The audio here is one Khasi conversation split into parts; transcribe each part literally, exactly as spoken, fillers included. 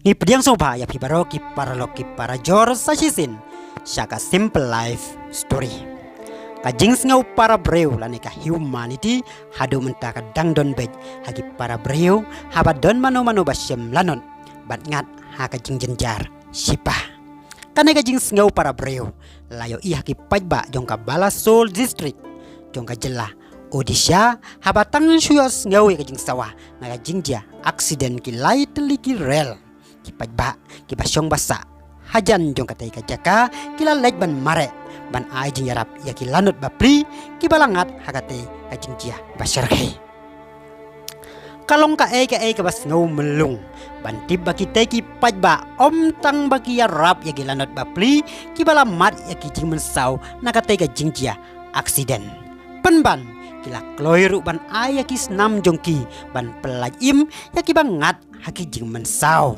Ngi pdiang sngewbha ïa phi baroh ki paralok ki parajor sa shisien sha ka Simple Life Story. Ka jingsngew para briew lane ka humanity haduh mynta ka dang don beit ha ki para briew, haba don mano mano ba shem lanot bad ngat ha ka jingjynjar shipa. Kane ka jingsngew para briew la ïohi ha ki paidbah jong ka Balasore District jong ka jylla Odisha, haba tang shu ïohsngew ïa ka jingsawa na ka jingjia aksiden ki lai tylli ki rel, ki paidbah kiba shong ba sah hajan jong katei ka jaka ki la leit ban mareh, ban ai jingïarap ïa ki lanot bapli kiba la ngat ha katei ka jingjia ba shyrkhei. Ka long kaei kaei kaba sngew myllung ban tip ba kitei ki paidbah ym tang ba ki ïarap ïa ki lanot bapli kiba la mad ïa ki jingmynsaw na katei ka jingjia aksiden, pynban ki la kloi ruh ban ai ïa ki snam jong ki ban pyllait im ïa kiba ngat ha ki jingmynsaw.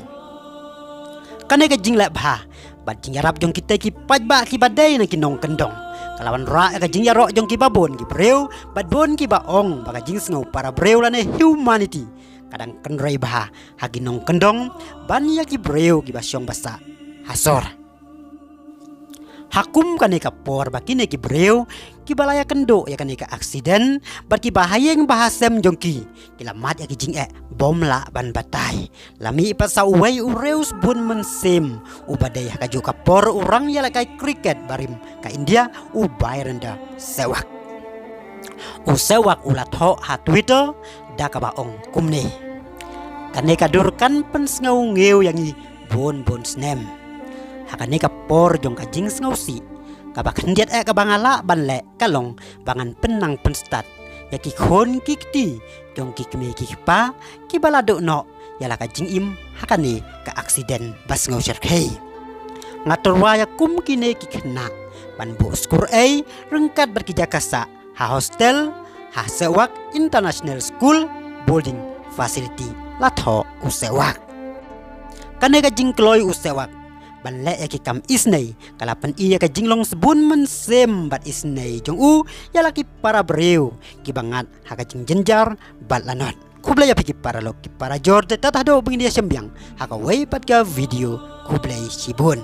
Kane ka jingleh bha bad jingïarap jong kitei ki paidbah kiba dei na ki nongkyndong ka la wanrah ïa ka jingïaroh jong kiba bun ki briew, bad bun kiba ong ba ka jingsngew para briew lane humanity ka dang kynrei bha ha ki nongkyndong ban ïa ki briew kiba shong ba sah ha sor. Ha kum kane ka por ba kine ki briew kiba la ïakynduh ïa kane ka aksiden bad kiba ha ïing ba ha sem jong ki ki la mad ïa ki jingeh bym lah ban batai, la mih pat sa uwei u riewsbun mynsiem uba dei ha kajuh ka por u rangïalehkai cricket barim ka India, u Virendra Sehwag. U Sehwag u la thoh ha Twitter da kaba ong kumne: Kane ka dur kan pynsngewngew ïa ngi bun bun snem. Ha kane ka por jong ka jingsngewsih, kaba khyndiat eh kaba nga lah ban leh ka long ba ngan pynnang pynstad ïa ki khun ki kti jong ki kmie ki kpa kiba la duh noh ïa la ka jingim ha kane ka aksiden ba sngew shyrkhei. Nga tyrwa ïa kum kine ki khynnah ban buh skur ei ryngkat bad ki jaka sah ha hostel ha Sehwag International School, boarding facility, la thoh u Sehwag. Kane ka jingkloi u Sehwag ban leh ïa ki kam isynei ka la pyni ïa ka jinglong sbun mynsiem bad isynei jong u ïa la ki para briew kiba ngat ha ka jingjynjar bad lanot. Khublei ïa phi ki paralok ki parajor, te tad haduh ban ïa shim biang ha kawei pat ka video. Khublei shibun.